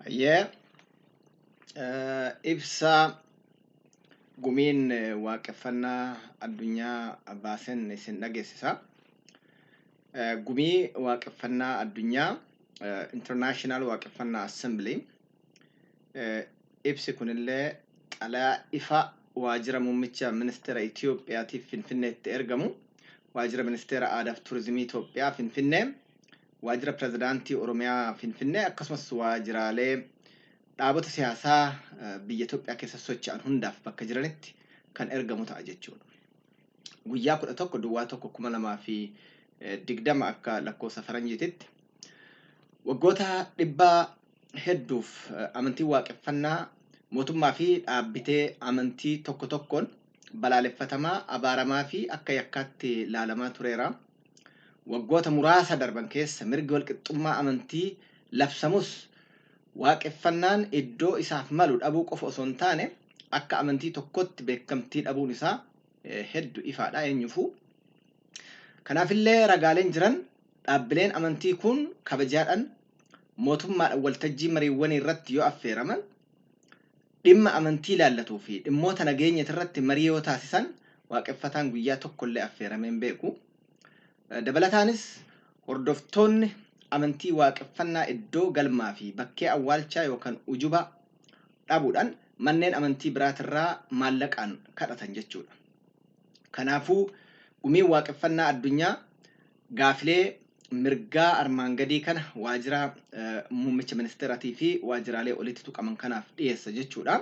Hayyee, ibsa gumiin waaqeffannaa addunyaa baasen isin dhageessisa. Gumii waaqeffannaa addunyaa, International Waaqeffannaa Assembly, ibsi kunillee xalayaa ifa waajjira muummicha ministeera Itoophiyaatiif Finfinneetti ergamu, waajjira ministeera aadaaf turizimii Itoophiyaa Finfinnee, waajjira pirezidaantii Oromiyaa Finfinnee, akkasumas waajjiraalee dhaabota siyaasaa biyya Itoophiyaa keessa socho'an hundaaf bakka jiranitti kan ergamu ta'a jechuudha. Guyyaa 11/01/2020 akka lakkoofsa faranjiititti, waggoota dhibbaa hedduuf amantiin waaqeffannaa mootummaa fi dhaabbitee amantii tokko tokkoon balaaleffatamaa, abaaramaa fi akka yakkaatti laalamaa tureera. Waggoota muraasa darban keessa mirgi walqixxummaa amantii labsamus, waaqeffannaan iddoo isaaf malu dhabuu qofa osoo hin taane akka amantii tokkotti beekamtii dhabuun isaa hedduu ifaadha eenyufuu. Kanaafillee ragaaleen jiran, dhaabbileen amantii kun kabajaadhaan mootummaadhaan waltajjii mariiwwanii irratti yoo affeeraman, dhimma amantii ilaallatuu fi dhimmoota nageenyati irratti marii yoo taasisan, waaqeffataan guyyaa tokkollee affeeramee hin beeku. Dabalataanis hordoftoonni amantii waaqeffannaa iddoo galmaa fi bakkee awwaalchaa yookaan ujuba dhabuudhaan manneen amantii biraatirraa maallaqaan kadhatan jechuudha. Kanaafuu gumiin waaqeffannaa addunyaa gaafilee mirgaa armaan gadii kana waajjira muummicha ministeeraatii fi waajjiraalee olitti tuqaman kanaaf dhiyeessa jechuudha.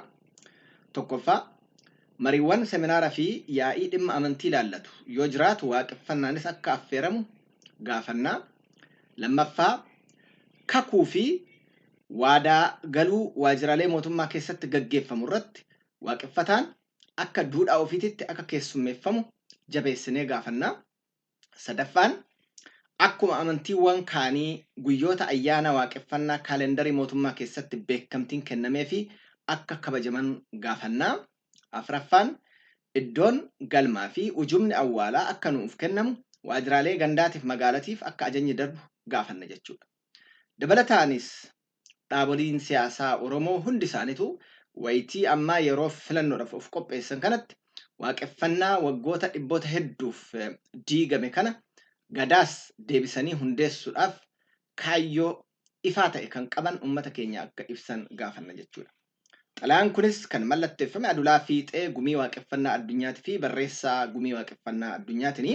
Tokkoffaa, mariiwwan seminaaraa fi yaa'ii dhimma amantii ilaallatu yoo jiraatu waaqeffannaanis akka affeeramu gaafannaa. Lammaffaa, kakuu fi waadaa galuu waajjiraalee mootummaa keessatti gaggeeffamu irratti waaqeffataan akka duudhaa ofiititti akka keessummeeffamu jabeessinee gaafannaa. Sadaffaan, akkuma amantiiwwan kaanii guyyoota ayyaana waaqeffannaa kaalendarii mootummaa keessatti beekamtiin kennamee fi akka kabajaman gaafannaa. Afraffaan, iddoon galmaa fi ujumni awwaalaa akka nuuf kennamu waajjiraalee gandaatiif magaalatiif akka ajajni darbu gaafanna jechuudha. Dabalataanis dhaaboliin siyaasaa Oromoo hundi isaaniitu wayitii ammaa yeroo filannoodhaaf of qopheessan kanatti waaqeffannaa waggoota dhibboota hedduuf diigame kana gadaas deebisanii hundeessuudhaaf kaayyoo ifaa ta'e kan qaban uummata keenya akka ibsan gaafanna jechuudha. Xalayaan kunis kan mallatteeffame Adulaa Fiixee Gumii Waaqeffannaa Addunyaatii fi barreessaa Gumii Waaqeffannaa Addunyaatini.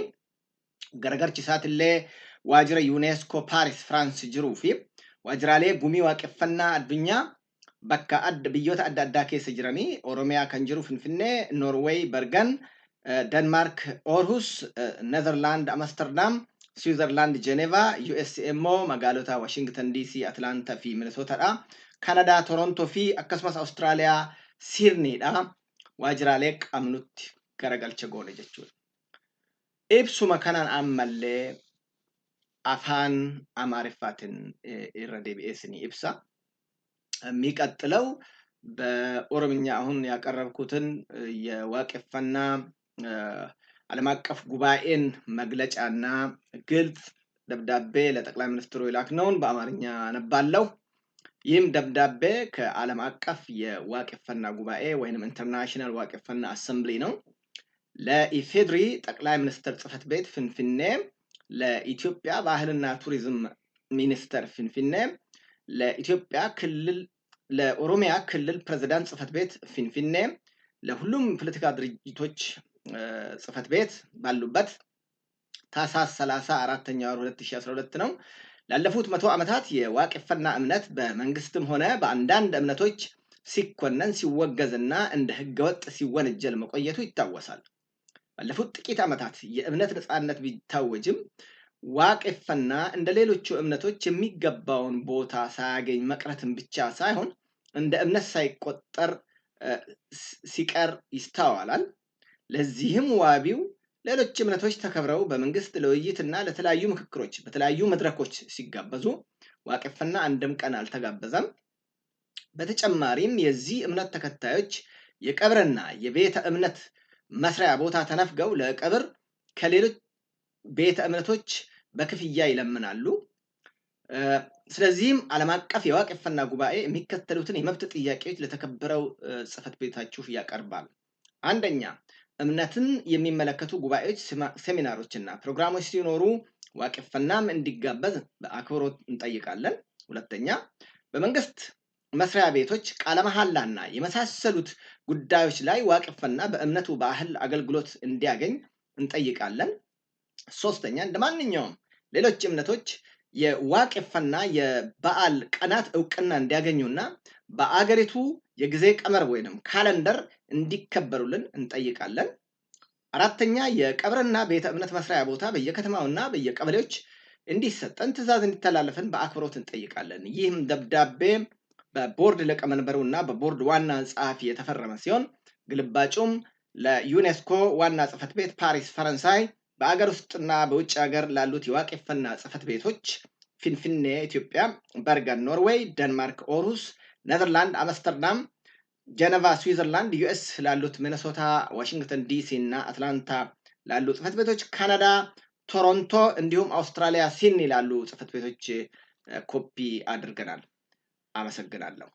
Garagarchi isaatillee waajjira UNESCO Paaris Firaans jiruu fi waajjiraalee Gumii Waaqeffannaa Addunyaa bakka adda biyyoota adda addaa keessa jiranii, Oromiyaa kan jiru Finfinnee, Norway Bergen, Denmark Aarhus, Netherland Amsterdam, Switzerland Geneva, USA immoo magaalota Washington DC, Atlanta fi Minnesotadha. Kanadaa Toronto fi akkasumas Awustiraaliyaa Siidniidha. Waajjiraalee qabnutti garagalcha goone jechuudha. Ibsuma kanaan ammallee afaan Amaariffaatiin irra deebi'ee isinii ibsa. የሚቀጥለው በኦሮምኛ አሁን ያቀረብኩትን የዋቄፈና ዓለም አቀፍ ጉባኤን መግለጫና ግልጽ ደብዳቤ ለጠቅላይ ሚኒስትሩ የላክነውን በአማርኛ አነባለሁ። ይህም ደብዳቤ ከዓለም አቀፍ የዋቄፈና ጉባኤ ወይንም International ዋቄፈና Assembly ነው። ለኢፌድሪ ጠቅላይ ሚኒስትር ጽሕፈት ቤት ፍንፍኔ፣ ለኢትዮጵያ ባህልና ቱሪዝም ሚኒስቴር ፍንፍኔ፣ ለኢትዮጵያ ክልል ለኦሮሚያ ክልል ፕሬዝዳንት ጽሕፈት ቤት ፊንፊኔ፣ ለሁሉም ፖለቲካ ድርጅቶች ጽሕፈት ቤት ባሉበት ታህሳስ 30 አራተኛ ወር 2012 ነው። ላለፉት 100 ዓመታት የዋቄፈና እምነት በመንግስትም ሆነ በአንዳንድ እምነቶች ሲኮነን፣ ሲወገዝና እንደ ህገወጥ ሲወነጀል መቆየቱ ይታወሳል። ባለፉት ጥቂት ዓመታት የእምነት ነፃነት ቢታወጅም ዋቄፈና እንደ ሌሎቹ እምነቶች የሚገባውን ቦታ ሳያገኝ መቅረትን ብቻ ሳይሆን እንደ እምነት ሳይቆጠር ሲቀር ይስተዋላል። ለዚህም ዋቢው ሌሎች እምነቶች ተከብረው በመንግስት ለውይይትና ለተለያዩ ምክክሮች በተለያዩ መድረኮች ሲጋበዙ ዋቄፈና አንድም ቀን አልተጋበዘም። በተጨማሪም የዚህ እምነት ተከታዮች የቀብርና የቤተ እምነት መስሪያ ቦታ ተነፍገው ለቀብር ከሌሎች ቤተ እምነቶች በክፍያ ይለምናሉ። ስለዚህም ዓለም አቀፍ የዋቄፈና ጉባኤ የሚከተሉትን የመብት ጥያቄዎች ለተከበረው ጽሕፈት ቤታችሁ ያቀርባል። አንደኛ፣ እምነትን የሚመለከቱ ጉባኤዎች፣ ሴሚናሮች እና ፕሮግራሞች ሲኖሩ ዋቄፈናም እንዲጋበዝ በአክብሮት እንጠይቃለን። ሁለተኛ፣ በመንግስት መስሪያ ቤቶች ቃለ መሐላና የመሳሰሉት ጉዳዮች ላይ ዋቄፈና በእምነቱ ባህል አገልግሎት እንዲያገኝ እንጠይቃለን። ሶስተኛ፣ እንደ ማንኛውም ሌሎች እምነቶች የዋቄፈና የበዓል ቀናት እውቅና እንዲያገኙና በአገሪቱ የጊዜ ቀመር ወይንም ካለንደር እንዲከበሩልን እንጠይቃለን። አራተኛ፣ የቀብርና ቤተ እምነት መስሪያ ቦታ በየከተማውና በየቀበሌዎች እንዲሰጠን ትዕዛዝ እንዲተላለፍን በአክብሮት እንጠይቃለን። ይህም ደብዳቤ በቦርድ ሊቀመንበሩ እና በቦርድ ዋና ጸሐፊ የተፈረመ ሲሆን ግልባጩም ለዩኔስኮ ዋና ጽሕፈት ቤት ፓሪስ ፈረንሳይ፣ በአገር ውስጥና በውጭ ሀገር ላሉት የዋቄፈና ጽሕፈት ቤቶች ፊንፊኔ ኢትዮጵያ፣ በርገን ኖርዌይ፣ ደንማርክ ኦርሁስ፣ ኔዘርላንድ አምስተርዳም፣ ጀነቫ ስዊዘርላንድ፣ ዩኤስ ላሉት ሚኔሶታ፣ ዋሽንግተን ዲሲ እና አትላንታ ላሉ ጽሕፈት ቤቶች፣ ካናዳ ቶሮንቶ እንዲሁም አውስትራሊያ ሲድኒ ላሉ ጽሕፈት ቤቶች ኮፒ አድርገናል። አመሰግናለሁ።